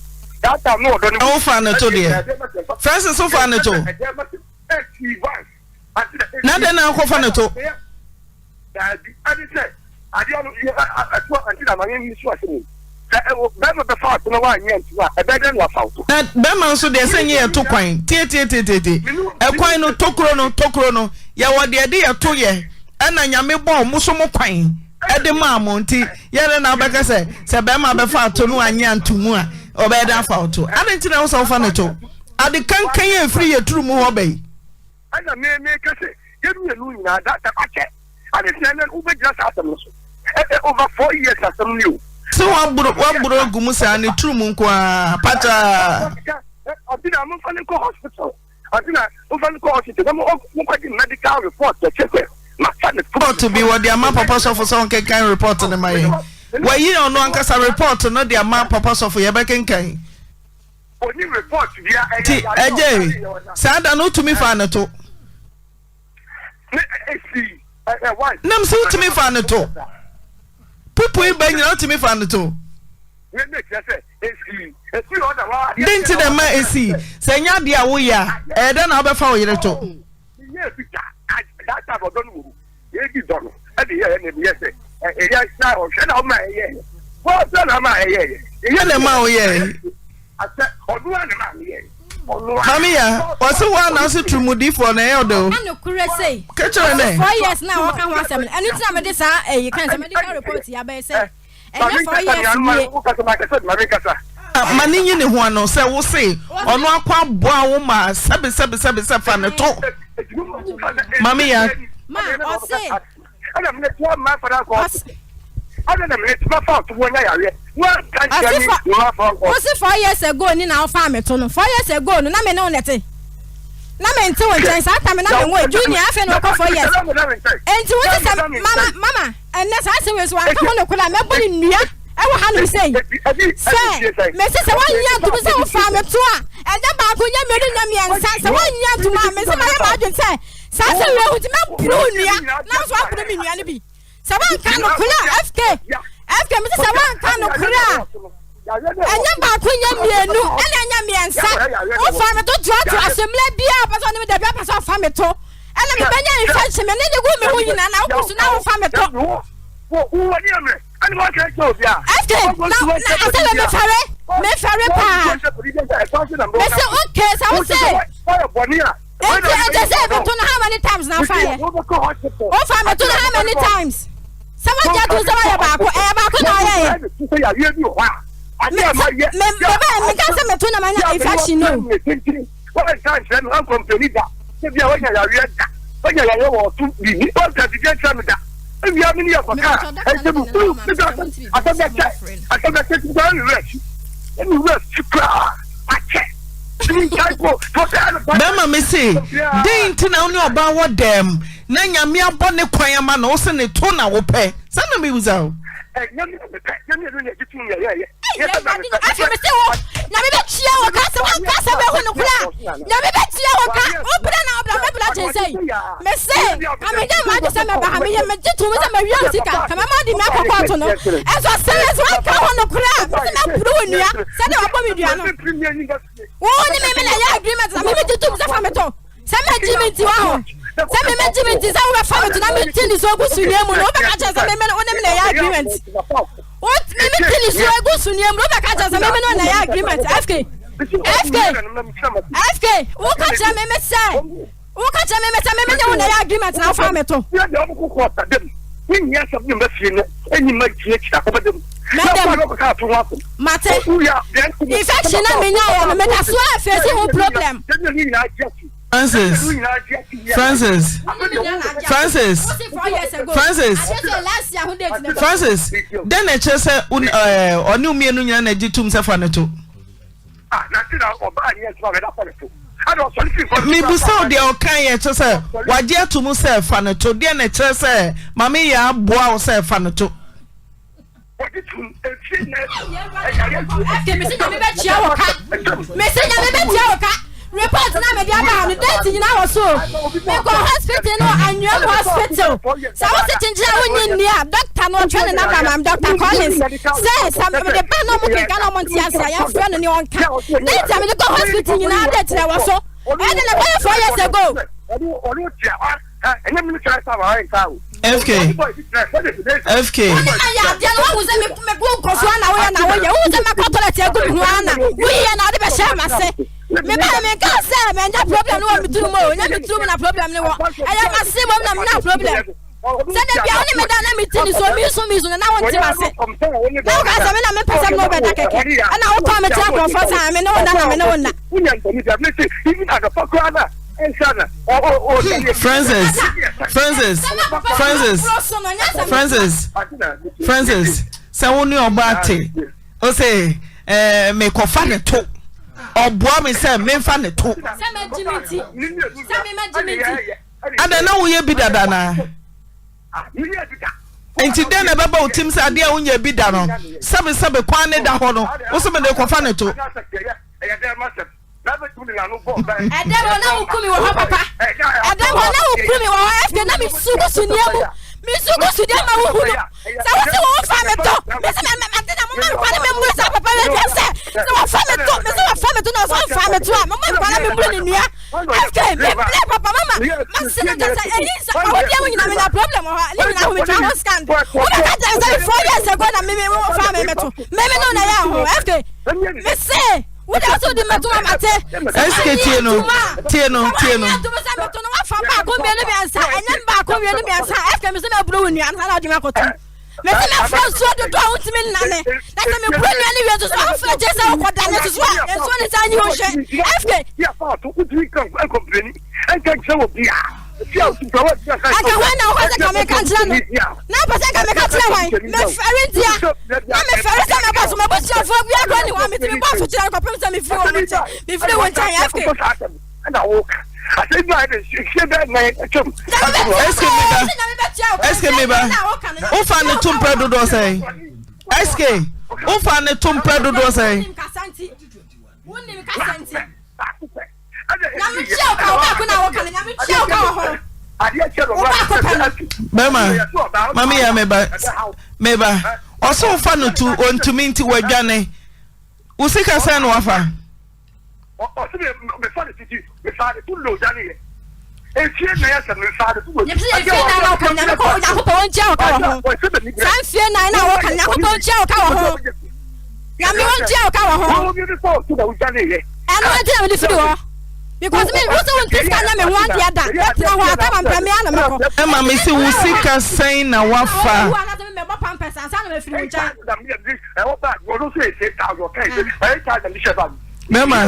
That time no ɔdɔ no.
Wo fa ne to deɛ. Francis wo fa ne to. Na dɛn na akɔfa ne to.
Daabi ɛne sɛ adeɛ no yɛ ɛto ante na ma yɛn nso asɛm yi sɛ ɛwɔ bɛrima bɛfa ato na wanyɛ nto a ɛbɛyɛ dɛn na wafa wo to.
Na bɛrima nso deɛ sɛ nyɛ yɛto kwan tietietie ɛkwan no tokuro no tokuro no yɛwɔ deɛ de yɛto yɛ ɛna nyame bɔɔ mo so mo kwan ɛde maa mo nti yɛrɛ na wobɛka sɛ sɛ bɛrima bɛfa ato no anyɛ anto mu a ɔbɛyɛ dɛ afa wo to ade nti na wo sɛ wofa no to ade kankan yɛ ɛfiri yɛ turu mu hɔ bɛyi.
Ɛna me meka sɛ yɛn mmienu nyinaa that time akyɛ ade sɛ ɛnɛ wobɛgyina saa asɛm no so ɛ over four years asɛm ni o.
Sɛ waboro waboro agu mu saa ne turu mu nko ara pataa.
Ɔte na momfa no nkɔ hospital ɔte na momfa no nkɔ hospital na monkɔgye medical report ɛkyɛ sɛ mafa ne to.
Report bi wɔde ama papa sɔfo sɛ ɔnkenkan report no ma yɛn wayi ɔno ankasa report no de ama papa sɔfo yɛbɛkenkan. Nti ɛgyee saa da no wotumi faa ne to. Nam sɛ wotumi faa ne to. Pupu yi ba nyina wotumi faa ne to. Den nti na ɛma esi sɛ ɛnyɛ adeɛ a woyɛ a ɛyɛ dɛ na wobɛfa wo yere to.
Meyɛɛ bi da a that time ɔdɔ no wɔ mu yɛdi dɔ no ɛde yɛɛ na meyɛ sɛ ɛyɛ na ɔhwɛ na ɔma ɛyɛɛ wɔsɛ na ama ɛyɛɛ
yɛ na ɛma woyɛɛ
asɛ ɔno a na ma meyɛɛ ɔno a
Mame ya ɔse wo a na ɔse turumudifoɔ na ɛyɛ ɔdɛ o
Ɔka nokorɛ sei.
Kɛkyerɛ
Ɔse
nɛ
four years na wɔka ho asɛm no ɛno nti na mede saa ɛyi kan sɛ medical report yi abɛyɛ sɛ Ɛnyɛ four years nie.
Ma ne nyi ne ho ano sɛ wo se ɔno akɔ aboa wo ma sɛbe sɛbe sɛbe sɛ fa ne to. Mame ya.
Ma ɔse. Ɔse fa ɔse four years ago ni na ɔfaa me to no four years ago no na me ne wo na ɛte na me nte wo nkyɛn saa time na me nwo junior afei na ɔkɔ four years enti wo te sɛ mama mama. Ɛnnɛ saa asɛm wei so wanka ho nokorɛ a mɛbɔ no nnua ɛwɔ hanom sei sɛ mese sɛ woanyɛ antom sɛ wofaa me to a ɛnyɛ baako nyɛ mmienu nyɛ mmiɛnsa sɛ woanyɛ antom a mese mayɛ m'adwene sɛ saa asɛm wei ho nti mɛboro wo nnua na wo nso woaboro me nnua no bi sɛ woanka nokorɛ a FK FK mese sɛ woanka nokorɛ a ɛnyɛ baako nyɛ mmienu ɛna ɛnyɛ mmiɛnsa wofaa me to toatoa so mmerɛ biara wopɛ sɛ ɔne me da bi wopɛ sɛ ɔfa me to ɛna mebɛnya infection me ne ne gu me ho nyinaa na wokɔ so na wofa me to. FK na na asɛ bɛ mefɛre mefɛre paa mese okay sɛ wo se enti ɛkyɛ sɛ meto no how many times na wofa yɛ wofa meto no how many times sɛ wagya to sɛ wayɛ baako ɛyɛ baako na ɔyɛ yɛ meka sɛ meto na manya infection no
Wɔnka nkyerɛ me, wɔnkɔmpleni da sɛ bia wanya yareɛ da, wanya yareɛ wɔ ɔso biribi, wɔnka biribi nkyerɛ me da. Ewia me ne yɛ kɔka a, ɛsɛ mu kuru, me sɛ asɛm asɛm bɛkyɛ, asɛm bɛkyɛ ti koraa me werɛ fi, me werɛ fi koraa akyɛ.
Bɛrima me se, dɛn nti na wo ne ɔbaa wɔ dɛm na Nyame abɔ ne kwan ama no, wo se ne to na wopɛ? Saa na mebisa wo.
Ɛnyɛ me na mepɛ, yɛn mmienu na yɛgye tom yɛyɛɛyɛ.
Afei mese wo, Nyame bɛtua wo ka sɛ woanka sɛ bɛhu no kora. Nyame bɛtua wo ka, wobra na wobra mɛbra kyɛn sɛ yi. Mese, ka menyɛ m'adwe sɛ mɛba ha, meyɛ megye tom sɛ mawia wo sika, ka mɛma wode me akɔ kɔɔto no. Ɛnso sɛ sɛ woanka ho no kora a, mese mɛboro wo nnua sɛdeɛ wɔbɔ me dua no. Wo ne me me na yɛ agreement na me megye tom sɛ fa me to. Sɛ mɛgye me nti waho sɛ me mɛgye me nti sɛ wobɛfa me to na mete ne so agu sunie mu no wobɛka kyerɛ sɛ me wo ne me na ɛyɛ agreement wo me mete ne so agu sunie mu no wobɛka kyerɛ sɛ me me no na ɛyɛ agreement FK FK FK woka kyerɛ me me sɛ woka kyerɛ me me sɛ me me ne wo na ɛyɛ agreement na wofa me to. Madam, mate infection na menya yɛ no meda so a face ho problem.
Francis Francis Francis Francis Francis dɛn na ɛkyerɛ sɛ ɔne mmienu nyinaa na agye tum sɛ fa no to. Mebisa wo deɛ ɔka yɛ kyerɛ sɛ wagye ato mu sɛ fa no to deɛ na ɛkyerɛ sɛ maame yɛ aboa wo sɛ fa no to.
Afei mesi nyame bɛtua wo ka. Mesi nyame bɛtua wo ka. Report na mede aba ha no date nyinaa wɔ so o. Mekɔ hospital no Anwuam hospital. Sɛ wo se kyenkyen a wonnye nni a doctor no ɔtwerɛ ne number ma me Doctor Collins sɛ sɛ mede ba na ɔmo kenka na ɔmo nte ase a yɛmfrɛ no ne ɔnka. Date a mede kɔ hospital nyinaa date na ɛwɔ so. Ɛne na bɛyɛ 4 years ago.
FK FK.
Wo ne ma yɛ adeɛ no woahu sɛ me me wo nkɔsoɔ na woyɛ na woyɛ wohu sɛ mɛkɔ toilet agu me ho ara na woyiyɛ na wode bɛhyɛ m'ase me ba menka sɛ manya problem no wɔ me tirim o nyɛ me tirim na problem no wɔ ɛyɛ m'ase mmom na menya problem sɛ da bia wo ne me da na meti ne so mesu mesu no na wonte m'ase na woka sɛ me na mepɛ sɛ me ne wobɛda kɛkɛ ɛna wotɔn me kyerɛ nkurɔfoɔ sɛ me ne wo nna na me ne wo nna.
Francis Francis Francis Francis Francis sɛ wo ne ɔbaa te o sɛ ɛɛ mekɔfa ne to ɔboa me sɛ memfa ne to adɛn na woyɛ bi dada naa nti dɛn na ɛbɛba wo tim sɛ adeɛ a wonyɛ bi da no sɛbesɛbe kwan ne da hɔ no wo sɛ mede kɔfa ne to.
Ɛdɛm hɔ na woku me wɔ hɔ papa. Ɛdɛm hɔ na woku me wɔ hɔ FK na mesu gu suneɛ mu. Mesu gu sudeɛ ma wohu no. Sɛ wo se wɔn fa me to, me se me ate na moma me kwane memmuru saa papa wei dua sɛ sɛ wɔfa me to, me se wɔfa me to na ɔsɛ ɔmfa me to a moma me kwane memmuru ne nua. FK me play papa mama mase no kyɛ sɛ ɛyi nsa awodeɛ mu nyina menya problem wɔ hɔ ne nyina ho metwa ho scan. Wobɛka kyerɛ me sɛ 4 years ago na me me wɔfa me me to. Me me no na ɛyɛ ho FK me se Wo deɛ so de mɛto ma mate.
SK tie no tie no tie no.
Sɛ sɛ mɛto no wafa baako mmienu mmiɛnsa ɛnyɛ baako mmienu mmiɛnsa SK mi sɛ mɛburo wo nua ansa na ɔde me akɔto mɛ sɛ mɛfra nsuo dodo a wontumi nnane na sɛ meburo nua no wie nso so afra gye sɛ wokɔ dane nso so a nsuo ne saa nyi wo hwɛ SK. Anka hwan na wopɛ sɛ ka meka nkyerɛ no? Na wopɛ sɛ ka meka kyerɛ hwan? Mefɛre ntia. Na mefɛre sɛ mɛbɔ so. M'abusuafoɔ biara koraa nni hɔ a metumi bɔ so kyerɛ no kɔpem sɛ mefiri wɔn nkyɛn. Mefiri wo nkyɛn, FK.
SK meba. Wofa ne to mprɛ dodoɔ sɛn? SK wofa ne to mprɛ dodoɔ sɛn?
Wonim kasa nti. Nyame tua wo ka wo baako na woka no Nyame tua wo ka wɔ ho. Wo baako pɛ no.
Bɛma mame yɛ meba meba ɔsɛ wofa no tu ɔntumi nti wadwane wo sika sɛn na wafa.
Ɔsɛ mefa no titi mefa no tu lo dwane yɛ. Efie na yɛ sɛ mefa no tu lo.
Nyame sɛ efie na na woka Nyame kɔ Onyankopɔn ɔntua wo ka wɔ ho. Saa mfie nan na woka Nyankopɔn ntua wo ka wɔ ho. Nyame ɔntua wo ka wɔ ho. Ɛno nti na mede firi hɔ. Because me wo sɛ wo nti sika nyɛ me ho adeɛ da. Mɛtena hɔ ata ma mpɛ me ana mɛkɔ.
Ɛma me se wo sika sɛn na wafa. Mɛma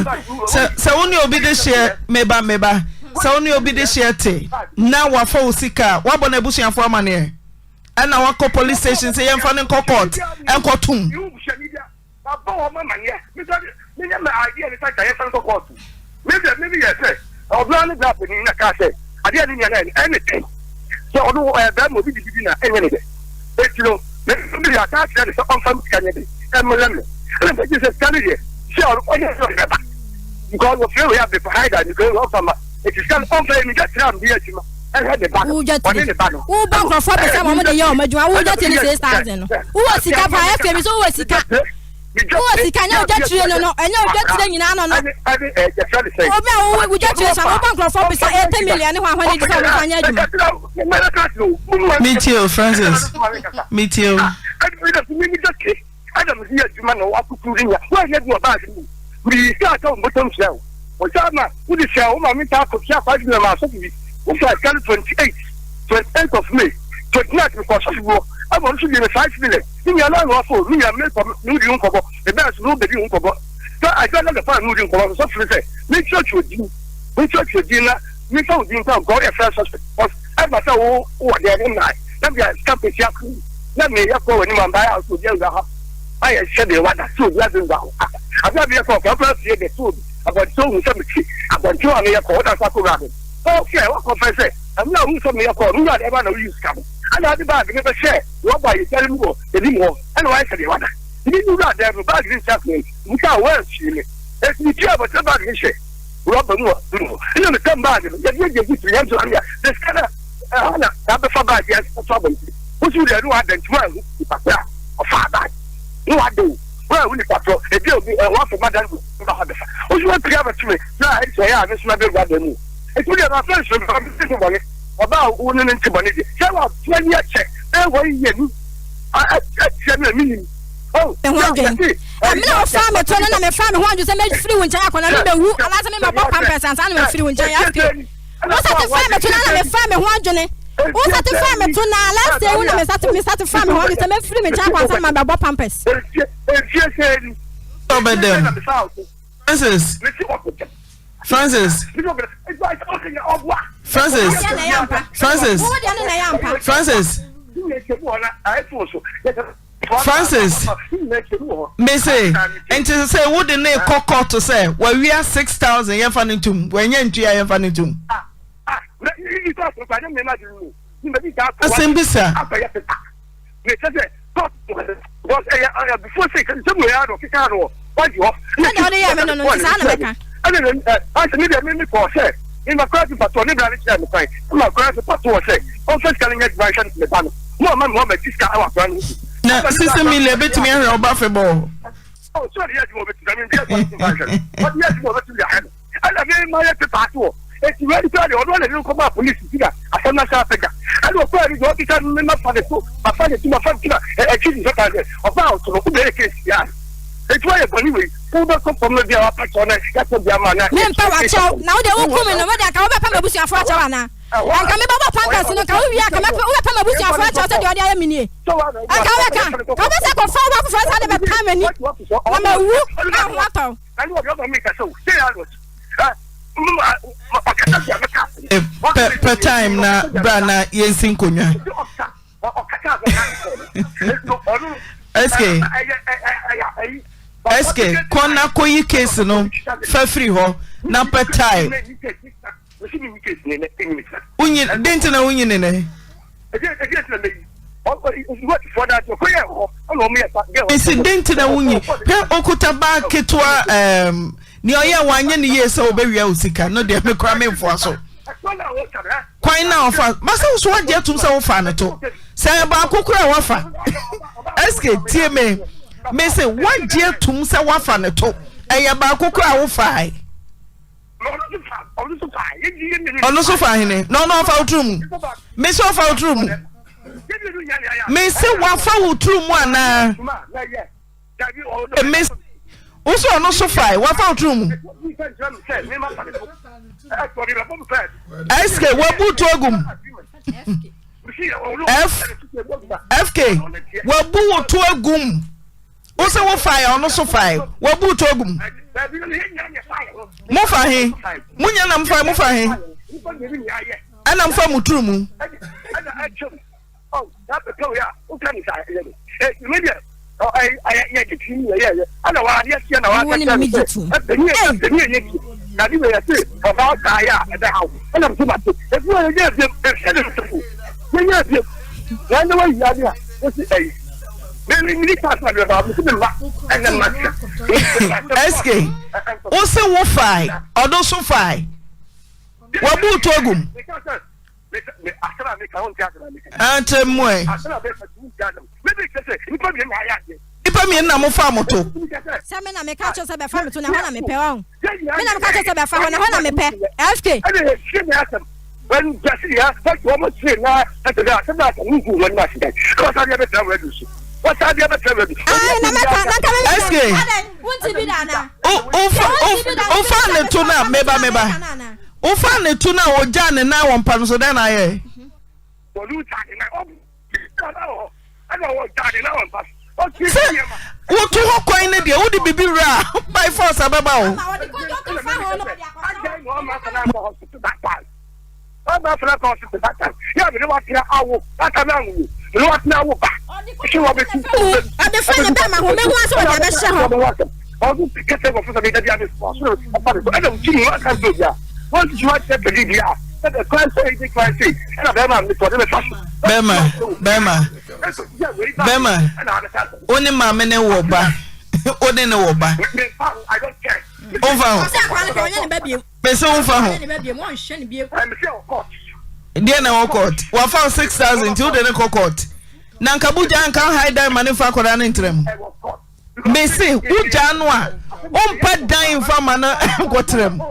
sɛ sɛ wo ne obi de hyeɛ meba meba sɛ wo ne obi de hyeɛ te na wafa wo sika a wabɔ n'abusuafoɔ amaneɛ. Ɛna wakɔ police station sɛ yɛmfa no nkɔ court nkɔ tom.
Mabɔ wɔn amaneɛ me sɛ menyɛ me idea ne sɛ nka yɛmfa no nkɔ court. Me deɛ me yɛ sɛ ɔbaa ne bra panin na kaa sɛ adeɛ a ne nua no ayɛ no ɛne dɛn sɛ ɔno ɔyɛ bɛrima obi de bibi na ɛnyɛ ne dɛ eti no me me yɛ aka akyerɛ no sɛ ɔmfa me sika nyɛ de ɛmmerɛ me ɛna mɛ gye sɛ sika no deɛ sɛ ɔno ɔnyɛ sɛ ɔde bɛba because wɔfrɛ wei abɛfa haida because ɔmfa ma eti sika no ɔmfa yɛ me gya tira me yɛ adwuma.
Wodwa tire. Wobɔ nkurɔfoɔ pɛ sɛ wɔn de yɛ wɔn adwuma. Wodwa tire ne 6,000 no. Wowɔ sika paa ɛfɛ mi so wowɔ sika. Wowɔ sika nyɛ wodwa tire no no ɛnyɛ wodwa tire nyinaa no no. Obi a wowɔ wodwa tire sa wobɔ nkurɔfoɔ pɛ sɛ 80 million ne hɔ ahɔ ne di sɛ wɔn fa nyɛ adwuma.
Me tie o Francis. Me tie o.
Ɛna mede yɛ adwuma na wakukuru de nya woanyɛ bi wɔ baage mu meyi sika aka wo mbɔtɔm kyerɛ wo wɔsan ma wode hyɛ wo maame ntaa kɔtua 5 million ma asɔfo bi wofa sika no 28 28 of May 29 mekɔ asɔfo bi hɔ ɛma ɔno nso gye me 5 million ne nua no anoa so me nua mekɔ me wodi ho nkɔmmɔ mebɛɛ so me wobɛdi ho nkɔmmɔ sɛ adwa na dɔpa na me wodi nkɔmmɔ so sɔfo no sɛ menkyerɛkyerɛ din menkyerɛkyerɛ din na memfa wo din nka nkɔ woyɛ first suspect ɛba sɛ wo wɔ deɛ ne mmaa na bia sika pɛsi akɔ na meyɛ kɔ w'anim amba ayɛ sɛ obi awura ha ayɛ sɛ deɛ wada sɛ obi abɛwura hɔ abɛ a meyɛ kɔ kɔ akora fie deɛ sɛ obi abɔnten ohu sɛ mete abɔnten a meyɛ kɔ woda so akɔwura hɔ ɔfɛ wakɔfɛ sɛ ɛmu a wohu sɛ meyɛ kɔ no wura deɛ ɛba na woyi sika no ɛna ade baage no bɛhyɛ rɔba yɛ gyare mu wɔ anim hɔ ɛna wayɛ sɛ deɛ wada ne wura dɛm no baage no nhyɛ afei mu sɛ a wɔamfie me ɛti metua abɔnten baage no hyɛ. Rɔba mu wɔ soro hɔ. Nna meka baage no, yɛde yɛ gyegye firi yɛn so anwea. Na sika no a ɛhɔ na yɛabɛfa baage yɛn ato abɔnten. Wosi wo deɛ ne wada nti woanhu nipa korɔ a ɔfaa baage. Ne wada o, woanhu nipa korɔ. Ebi a obi ɛ wafa ma dan mu ba hɔ abɛfa. Wosi woapue abɛto me na ɛnkyɛ ɛyɛ a me nso mabɛwura dan mu. Nti wo deɛ mafa nsuo mfa me ho bɔne. Ɔbaa a wo ne no nte bɔne deɛ, sɛ wato ani akyɛ bɛyɛ wɔn yɛ ni atia me a mennim.
Me ho adwene. Ɛmene a wofaa me to no na mefaa me ho adwene sɛ mɛfiri wo nkyɛn akɔ na mebɛwu anaasɛ memɛbɔ pampers ansa na mafiri wo nkyɛn afei. Wo sa te faa me to no na mefaa me ho adwene. Wo sa te faa me to na last day wo na me sa te me sa te faa me ho adwene sɛ mɛfiri me nkyɛn akɔ ansa na mabɛbɔ pampers.
Ɔbɛdɛm. Francis. Francis. Francis. Francis. Francis. Francis, mese nti sɛ wode ne kɔ court sɛ wawia 6000 yɛmfa no ntom, wanya ntua yɛmfa no ntom. Asɛm bisa.
Sɛdeɛ wode yɛɛ me no no nti saa na mɛka.
Na sisi milia betumi ahwɛ ɔba afebɔɔ.
Ɛna me ma yɛ pepa ase wɔ eti wei kura deɛ ɔno na ne nkɔmɔ a polisi ti na asɛm na ahyɛ apagya ɛna ɔkura ne deɛ ɔkeka ne ma fa ne so ma fa ne ti ma fa ne ti na ɛkyi ne sɛ sɛ ɔba a ɔto no wobɛyɛ ne kesi ya eti wayɛ bɔne wei wobɛkɔ fam no deɛ wapa kyɛw na yɛatɔ bi ama na
mempa wakyɛw na wode woku me no wode anka wobɛpa m'abusuafoɔ akyɛw anaa anka mebɛbɔ pampers no nka wowie anka wobɛpa m'abusuafoɔ akyɛw sɛ deɛ ɔde ayɛ me nie anka wobɛka ka wobɛsɛ kɔfa wo ba foforɔ sa de bɛpa m'ani na mawu na ho atɔ
Pɛ time na bra na yɛnsi nkonnwa. SK SK kɔ na kɔyi case no fa firi hɔ na pɛ time. Wonyi den nti na wonyi ne nɛ. Mesi den nti na wonyi hwɛ okuta baa ketewa ɛɛm nea ɔyɛ wanyɛ ne yie sɛ ɔbɛwia wo sika no deɛ mekora memfoa so kwan na ɔfa basa wo so wagye atum sɛ wofa ne to sɛ baako kora wafa ɛske tie me mese wagye atum sɛ wafa ne to ɛyɛ baako kora wofae. Ɔno nso fa hene na ɔno ɔfa wo turu mu. Mese ɔfa wo turu mu. Mese wafa wo turu mu anaa? Mese wo sɛ ɔno so fae wafa wo turu mu. SK wabu to agum. F FK wabu wo to agum. Wo se wo fae a ɔno so fae. Wabu to agu mu. Mo fa he? Mo nya na mo fae mo fa he? Ɛna mo fa mo turu mu. SK, wo se wo fae, ɔno so fae. Wabu to agu mu. Ankyerɛ mu ɛ. Nipa mmienu na mo fa mo to.
Sɛ me na meka kyerɛ sɛ bɛfa me to na hɔ na mepɛ ɔn. Me na meka kyerɛ sɛ bɛfa hɔ na hɔ na mepɛ. FK. Ayi na mɛka na nka mɛka.
SK.
Wonti bi da ana?
Wofa ne to na meba meba. Wofa ne to na ogya ne nan wɔ mpa no so dɛn na ayɛ? Sɛ woto hɔ kwan no deɛ wode biribi wura a by force abɛba o.
Ɔde fa ne bɛma ho mehu asɛ ɔde abɛhyɛ hɔ.
Bɛma bɛma bɛma wo ne maame ne wɔ ba wo ne ne wɔ ba. Womfa ho. Mese wo nfa ho. Deɛ na ɛwɔ court. Wafa wo 6000 nti wode ne kɔ court. Na nka bugya nka high dan ma ne nfa akwadaa ne ntra mu. Mese wogyaa no a wompa dan mfa ma no nkɔtra mu.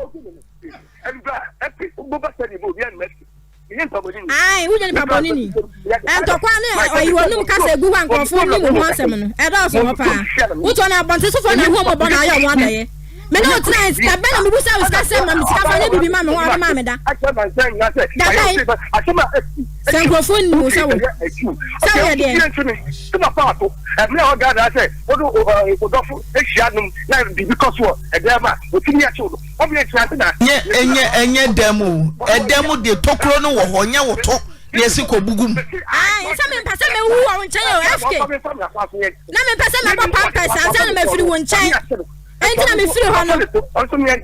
Ae, wonyɛ nipa bɔne ni. Ntɔkwa ne ɔyi wɔnum kasa egu hɔ a nkurɔfoɔ nim ho asɛm no, ɛdɔɔso hɔ paa. Wotɔ no abɔnten sofoɔ na ɛho mmɔbɔ na ayɛ wɔn adɔeɛ. Me ne wo tenae, da bɛn na mebusa wo sika sɛ ma me sika fa nyɛ biribi ma me ho a wode maa me da? Da bɛn? Sɛ nkurɔfoɔ nim wo sɛ wo, sɛ woyɛ deɛn?
Nyɛ ɛnyɛ ɛnyɛ dan mu o ɛdan mu deɛ tokuro no wɔ hɔ nyɛ wo to na yɛsi kɔ bugu mu.
Ayi sɛ mempɛ sɛ mewu wɔ wo nkyɛn o FK na mempɛ sɛ mɛbɔ pampers ansa na mafiri wo nkyɛn enti na mefiri hɔ no. Woku me a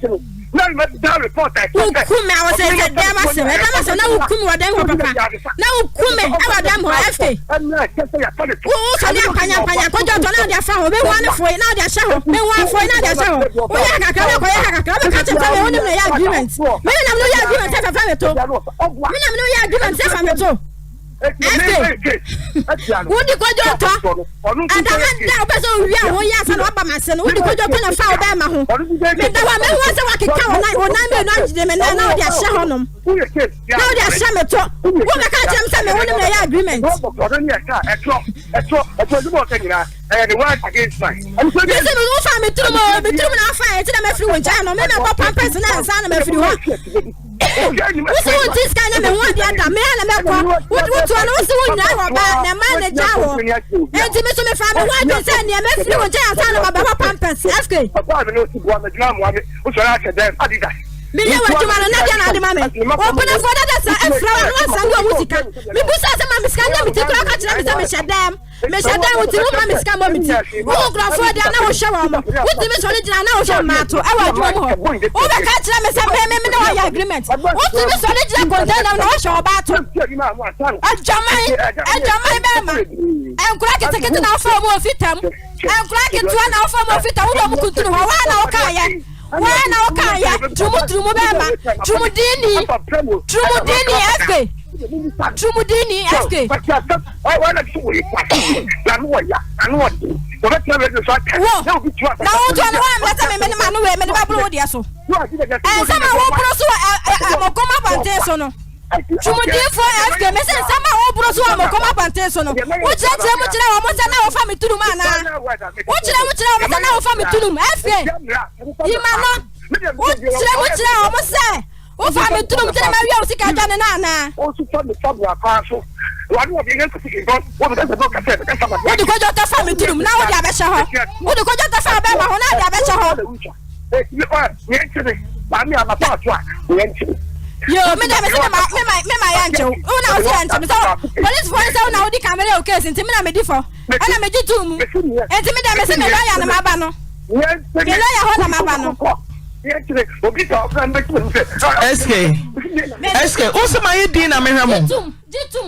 wɔsɛ sɛ dɛm asɛm ɛdɛm asɛm na woku me wɔ dɛm hɔ papa na woku me ɛwɔ dɛm hɔ FK. Wosɔre apanyampanya kɔdwa ɔtɔ na ɔde afa hɔ bɛhu ane foe na ɔde ahyɛ hɔ bɛhu afoe na ɔde ahyɛ hɔ woyɛ ha kakra na kɔyɛ ha kakra wobɛka kyerɛ sɛ me wonim na ɛyɛ agreement me ne nam no yɛ agreement sɛ fafa me to me nam no yɛ agreement sɛ fa me to ɛfɛ wodi kɔdwa ɔtɔ adama da wopɛ sɛ owia ho yɛ asa na waba m'ase no wodi kɔdwa ɔtɔ na fa wo bɛɛma ho meda hɔ a mɛhu sɛ wakeka wo nan mmienu agyede me nan na wode ahyɛ hɔnom na wode ahyɛ me to wobɛka kyerɛ me sɛ me wo ne me na ɛyɛ agreement mese me wofa me tirim o me tirim na afa ɛnti na mafiri wo nkyɛn no me mɛbɔ pampers na ansa na mafiri hɔ wosi wo nti sika nyɛ me ho adeɛ da me a na mɛkɔ wotoa no wosi wo nyina wɔ ba na ɛma na gya wɔ ɛnti me so mefa me ho adwene sɛ neɛ mafiri wo nkyɛn ansa na mabɛbɔ pampers fk Meyɛ w'adwuma no na deɛ na ade ma me. Ɔmpenafoɔ dada sa afira wa no asan de ɔmo sika. Mebusa sɛ ma me sika nyɛ me ti koraa ka kyerɛ me sɛ mehyɛ dɛm. Mehyɛ dɛm wo ti wo ma me sika mmɔ me ti. Wo nkurɔfoɔ deɛ na wohwɛ wɔn mo. Wotumi sɔre gyina na wohwɛ mmaato ɛwɔ adwuma mu hɔ. Wobɛka kyerɛ me sɛ me me me ne wɔyɛ agreement. Wotumi sɔre gyina container mu na wohwɛ ɔbaa to. Adwaman adwaman bɛɛma. Nkora ketekete na wofa wɔn wɔ fitam. Nkora ketewa na wofa wɔn wɔ fitam. Wode wɔn kuntunu hɔ. Waa na wokaayɛ. Waa na woka yɛ turumu turumu bɛɛma turumudini turumudini SK turumudini SK. Wo na wo tuo no wa mmerɛ sɛ meme ne ma no wei mede bɛboro wo deɛ so ɛnsɛm a woboro so wɔ mɔkɔm abɔnten so no Twumudinfoɔ FK, mese nsɛm a woboro so wɔ Mokoma abɔnten so no, wokyerɛkyerɛ mu kyerɛ wɔn sɛ na wofa me tunum anaa? Wokyerɛ mu kyerɛ wɔn sɛ na wofa me tunum? FK, yi ma no. Wokyerɛ mu kyerɛ wɔn sɛ wofa me tunum nti na mawia wo sika adwane no anaa? Wode kwadwo tɔ fa me tunum na wode abɛhyɛ hɔ. Wode kwadwo tɔ fa bɛrima ho na wode abɛhyɛ hɔ. Yo, me dɛ me se me ma me ma me ma yɛ nkyɛw. Wo na wo se yɛ nkyɛw. Me sɛ police fo sɛ wo na wo di kan mele o case nti me na me di fɔ. Ɛna me gye tuu mu. Nti me dɛ me se me lawyer na ma ba no. Me lawyer hɔ na ma ba no.
SK SK wo se ma yɛ din na mehwɛ mo.
Gye tum, gye tum.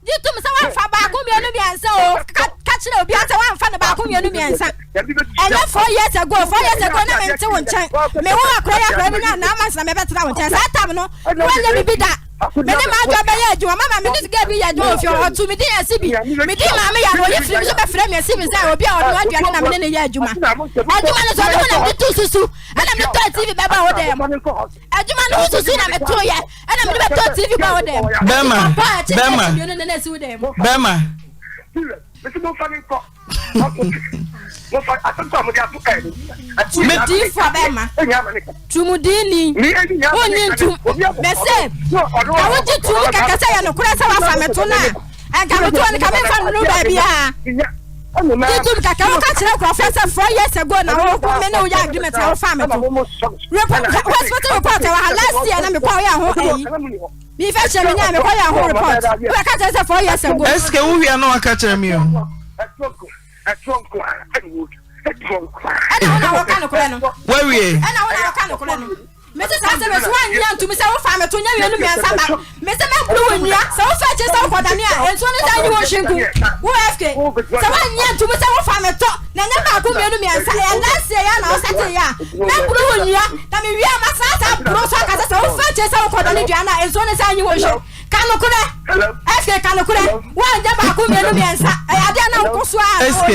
Gye tom sɛ woamfa baako mmienu mmiɛnsa o. Ka ka kyerɛ obiara sɛ woamfa no baako mmienu mmiɛnsa. Ɛnyɛ four years ago, 4 years ago na mente wo nkyɛn. Me wo akora yi akora bi nya 9 months na mebɛtena wo nkyɛn. Saa tam no, na woanyɛ biribi da. Me ne m'adwoa bɛyɛ adwuma. Mama me ne girl bi yɛ adwuma wɔ fie hɔ. Ɔtoo me din Asibi. Me din maame yɛ no, ɔyi firi me so bɛfrɛ me Asibi sɛ obi a ɔnoa aduane na me ne no yɛ adwuma. Adwuma no so ɔno ho na mede too susu ɛna mede tɔɔ TV bɛba wo dan mu. Adwuma no ho susu na metoo yɛ ɛna mede bɛtɔ TV ba wo dɛm.
Bɛma bɛma bɛma.
Diifo bɛma tumudini wonyi ntum mɛsɛ na wogye tum kɛkɛ sɛ yɛ nokorɛ sɛ wafa me to no a ɛnka me toɔ no ka memfa no no baabiaa gye tum kɛkɛ woka kyerɛ nkurɔfoɔ sɛ 4 years ago na wo me ne woyɛ agreement na wofa me to Report hospital report ɛwɔ ha last year na mekɔ yɛ ho ayi mi fɛ hyɛ mi nya mekɔ yɛ ho report wọ́n kà kyerɛ sɛ 4 years ago.
Ɛsike wo wia na waka kyerɛ mi o.
Ɛna wo na wɔka nokorɛ no.
Wawie.
Ɛna wo na wɔka nokorɛ no. Mese saa sɛ mese woanyɛ antumi sɛ wofa me to nyɛ mmienu mmiɛnsa ma mese mɛboro wo nnua sɛ wofa akyire sɛ wokɔdane a nsuo no sɛ nyi wo nhwe ngu wo FK sɛ woanyɛ antumi sɛ wofa me to. Na ɛnyɛ baako, mmienu, mmiɛnsa, ɛyɛ last year yi a na wosɛtee yɛ a, mɛboro wo nnua, na mewie a masan asa aboro so aka sɛ sɛ wofa akyire sɛ wokɔdɔ ne dua no a, nsuo no nsan nyi wo nhwɛ. Ka nokorɛ, SK, ka nokorɛ, woanyɛ baako, mmienu, mmiɛnsa, ɛyɛ adeɛ a na wokɔ so ara na
SK.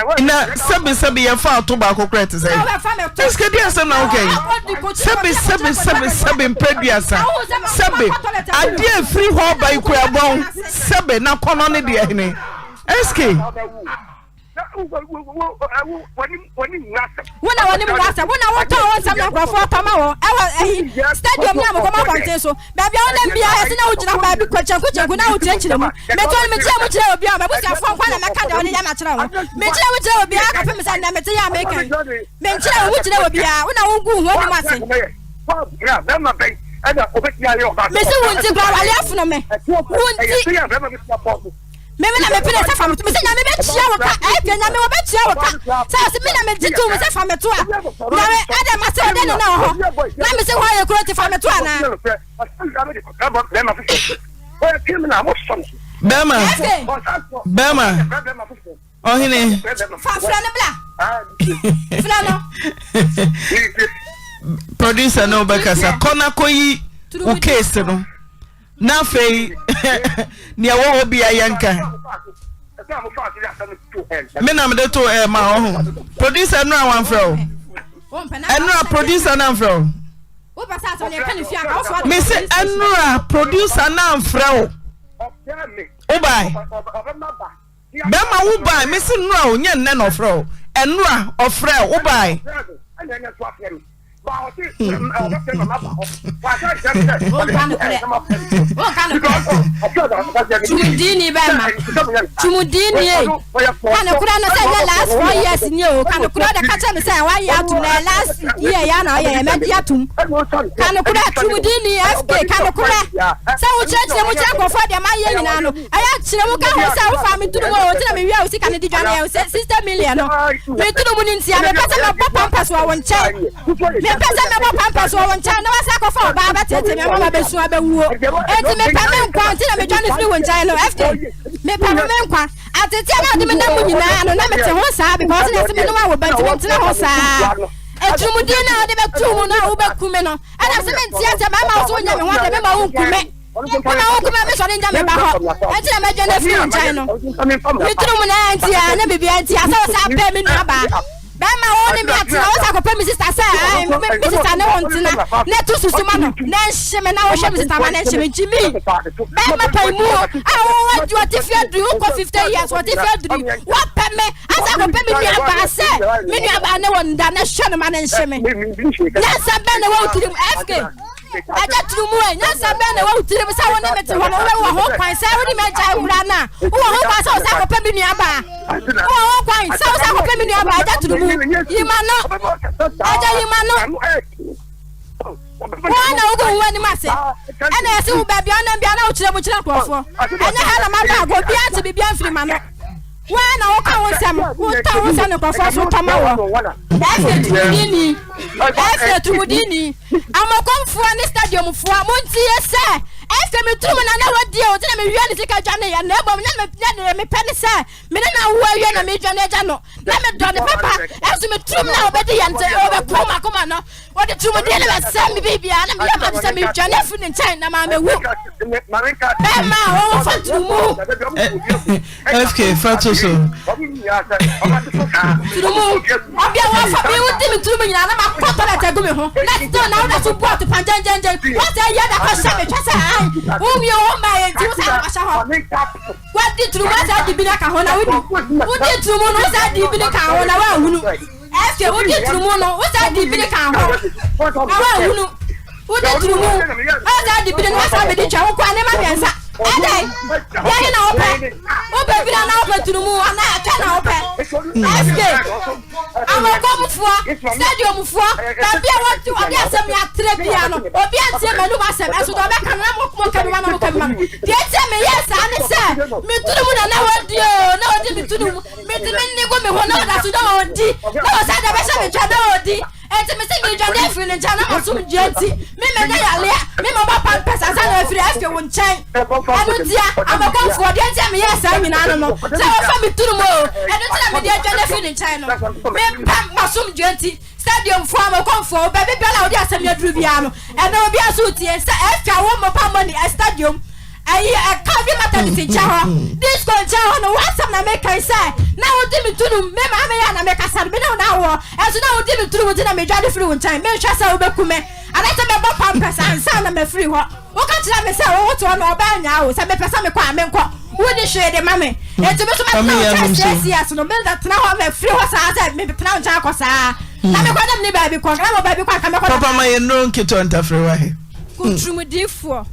woyɛ.
Na sɛbi sɛbi yɛfa ato baako koraa te sɛ ɛsika di asɛm na woka yi sɛbi sɛbi sɛbi sɛbi mpɛ duasa sɛbi adeɛ efiri hɔ ɔba yi kura bɔn sɛbi na kɔnɔ ne deɛ hene ɛsike.
Wo na wɔnim w'asɛm wo na wotɔn wo nsɛm na nkurɔfoɔ tɔ ma wɔn ɛwɔ ɛyi stadium ne amokɔm abɔnten so baabi a wonam biara yɛse na wogyina hɔ baabi kɔkyɛnkokyɛnko na wokyerɛkyerɛ mu meto no mekyerɛ mu kyerɛ obiara m'abusuafoɔ nkwa na mɛka deɛ wɔde yɛ makyerɛ wo mekyerɛ mu kyerɛ obiara kɔpem sɛ nnɛ mete yɛ a meka yi menkyerɛ wo kyerɛ obiara wo na wogu ho anim ase mese wo nti kora awale afono me wo nti Me me na me pene sɛ fa me to me sɛ nyame bɛtua wo ka ɛfɛ nyame wɔbɛtua wo ka sɛ ɔsɛ me na me gye to mu sɛ fa me to a nyame ɛdɛ ma sɛ ɔdɛ ne na wɔ hɔ na me sɛ hɔ ayɛ kuro nti fa me to anaa.
Bɛma bɛma ɔhene.
Fa frɛ no bla frɛ no.
Producer ne wobɛkasa kɔ na kɔyi wo case no. Na afei nea ɛwɔ hɔ bia yɛnka. Me na mede to ɛ ma ɔho. Producer ɛnura wanfrɛ o. Ɛnura producer na nfrɛ o. Me se ɛnura producer na nfrɛ o. Wobae. Bɛma wo bae. Me se nnura o nyɛ nnɛ na ɔfrɛ o. Ɛnura ɔfrɛ wo bae.
Tumudini bɛma tumudini e ka ne kora no sɛ nyɛ last 4 years ni o ka ne kora de ka kyerɛ me sɛ wayɛ atum na last year ya na ɔyɛ yɛ mɛgye atum ka ne kora tumudini fk ka ne kora sɛ wokyerɛkyerɛ mu kyerɛ nkurɔfoɔ deɛ mayɛ nyinaa no ɛyɛ kyerɛ mu ka ho sɛ wofa me turu mu o nti na mewia wo sika no di dwane yɛ sɛ 60 million no me turu mu no ntia mepɛ sɛ mɛbɔ pampers wɔ wo nkyɛn mepɛ sɛ mɛbɔ pampers wɔ wo nkyɛn na wasa akɔfa ɔbaa bɛtete me ama mabɛsu abɛwuo enti mepɛ me nkwa nti na medwane firi wo nkyɛn no fk mepɛ me me nkwa ateteɛ na ɔde me nam mu nyinaa no na mete ho saa because na ɛsɛ me nom awo ba nti mentena ho saa aturumudie no a wode bɛto mu no a wobɛku me no ɛna sɛ mente asɛ bɛma wo so wonya me ho asɛ mema wo nku me Mema wo kuma me sɔre ngya me ba hɔ. Ɛnti na mɛdwane afiri wo nkyɛn no. Me tiri mu na ɛnti a ne biribi ɛnti a sɛ wo sa pɛ me nua baa. Bɛrima wo ne me atena wo sa kɔpɛ me sista sɛ ae me me sista ne wo ntena na tu susu ma no na nhye me na wohwɛ me sista ma na nhye me gyimi. Bɛrima pɛn mu a wo wadi ɔte fi aduru wokɔ 50 years ɔte fi aduru wapɛ me asa kɔpɛ me nua baa sɛ me nua baa ne wo nda na hwɛ no ma ne nhye me. Nyansa bɛn na ɛwɔ wo tirim FK. Agya tiri mu ɛ, nyansa bɛn na ɛwɔ wo tirim sɛ wo ne me te hɔ no wobɛwɔ ho kwan sɛ wode me agyae koraa no a wowɔ ho kwan sɛ wo sa kɔpɛ me nua baa wowɔ ho kwan sɛ wo sa kɔpɛ me nua baa agya tiri mu yi ma no agya yi ma no wɔn na wogu ho anim ase ɛna yɛsi wo baabi a ɔnam bia na wokyerɛ mu kyerɛ nkurɔfoɔ ɛnyɛ ha na ma baago obiara nte biribiara mfiri ma no wɔn na woka wo nsɛm wotɔ wo nsɛm ne nkurɔfoɔ so tɔ ma wɔ ɛfɛ tumudini ɛfɛ tumudini Amakomfoɔ ne stadiumfoɔ, montie sɛ, ɛfɛ me turu mu na na wadie o, nti na mewia ne sika dwane yɛ, na mmom na deɛ mepɛ ne sɛ me ne no awo awie na medwane agya no, na medɔ no papa, ɛnso me turu mu na ɔbɛdi yɛ nti ɔbɛko m'akoma no, ɔde turumudie no bɛsɛe me biribiara, na meyɛ m'ade sɛ medwane afiri ne nkyɛn na mammɛwu. Bɛrima a wɔwɔ fa turumu.
FK fa to so.
Turumu ɔbea wɔfa mi wodi mi turumu nyinaa na ma kɔ toilet agu mi ho na still na woda so bu atopa ngyɛngyɛngyɛn wɔsɛ yɛ da kɔ hyɛ mi twɛ sɛ ae wowie wo mma yɛ nti wosa kɔ hyɛ hɔ wadi turumu asa di bi na ka ho na wodi wodi turumu no wosa di bi ne ka ho na woahunu ɛfɛ wodi turumu no wosa di bi ne ka ho na woahunu Wode turu mu ɔsɛ de biri no wasa bɛdi twa wo kɔ nneɛma mmiɛnsa ɛdɛn yɛhe na wopɛ wopɛ biri anaa wopɛ turu mu anaa atwa na wopɛ SK amɔkɔmfoɔ stadiumfoɔ baabi a wɔte wɔde asɛm yɛ atrɛ bia no obi antie m'anum asɛm ɛso deɛ ɔbɛka no na moka bi ma no moka bi ma no deɛ nti a meyɛ saa ne sɛ me turu mu na na wɔdi o na wɔdi me turu mu metumi nne gu me ho na wɔda so na wɔdi na wɔsa de bɛhyɛ me twa na wɔdi. Enti mese meredwane afiri ne nkyɛn na m'asomdwoeɛ nti, me manya yareɛ, me mabɔ pampers ansa na mafiri afie wo nkyɛn. Ɛno ntia, abɔkɔmfoɔ, deɛ nti a meyɛɛ saa nyinaa no no, sɛ wɔfa me turu mu o, ɛno nti na mede adwane afiri ne nkyɛn no. Mempɛ m'asomdwoeɛ nti, stadiumfoɔ, abɔkɔmfoɔ, baabi biara a wode asɛm yi aduru biara no, ɛnɛ obiara nso retie sɛ afie a wɔmmɔ pammɔ ni stadium. Ɛyi ɛ Calvin Methodist nkyɛn hɔ, disco nkyɛn hɔ no, w'asɛm na meka yi sɛ na wodi me tunum, me maame yɛ a na mekasa no, me ne wo na awoɔ, ɛnso na wodi me tunum nti na medwane firi wo nkyɛn, menhwɛ sɛ wobɛku me anaasɛ mɛbɔ pampers ansa na mafiri hɔ. Woka kyerɛ me sɛ wo wote hɔ no ɔbaa nyaa wo, sɛ mepɛ sɛ mekɔ a menkɔ, wonni hwee de ma me, enti me nso mɛtena wo nkyɛn six years no, mɛtena hɔ mafiri hɔ saa sɛ metena wo nkyɛn akɔ saa, na mekɔ na menni baabi kɔ, na mewɔ baabi kɔ a nka mɛkɔ
Papa ma yɛn nnuro nketewa ntafere wɔ he?
Kutrumudifoɔ.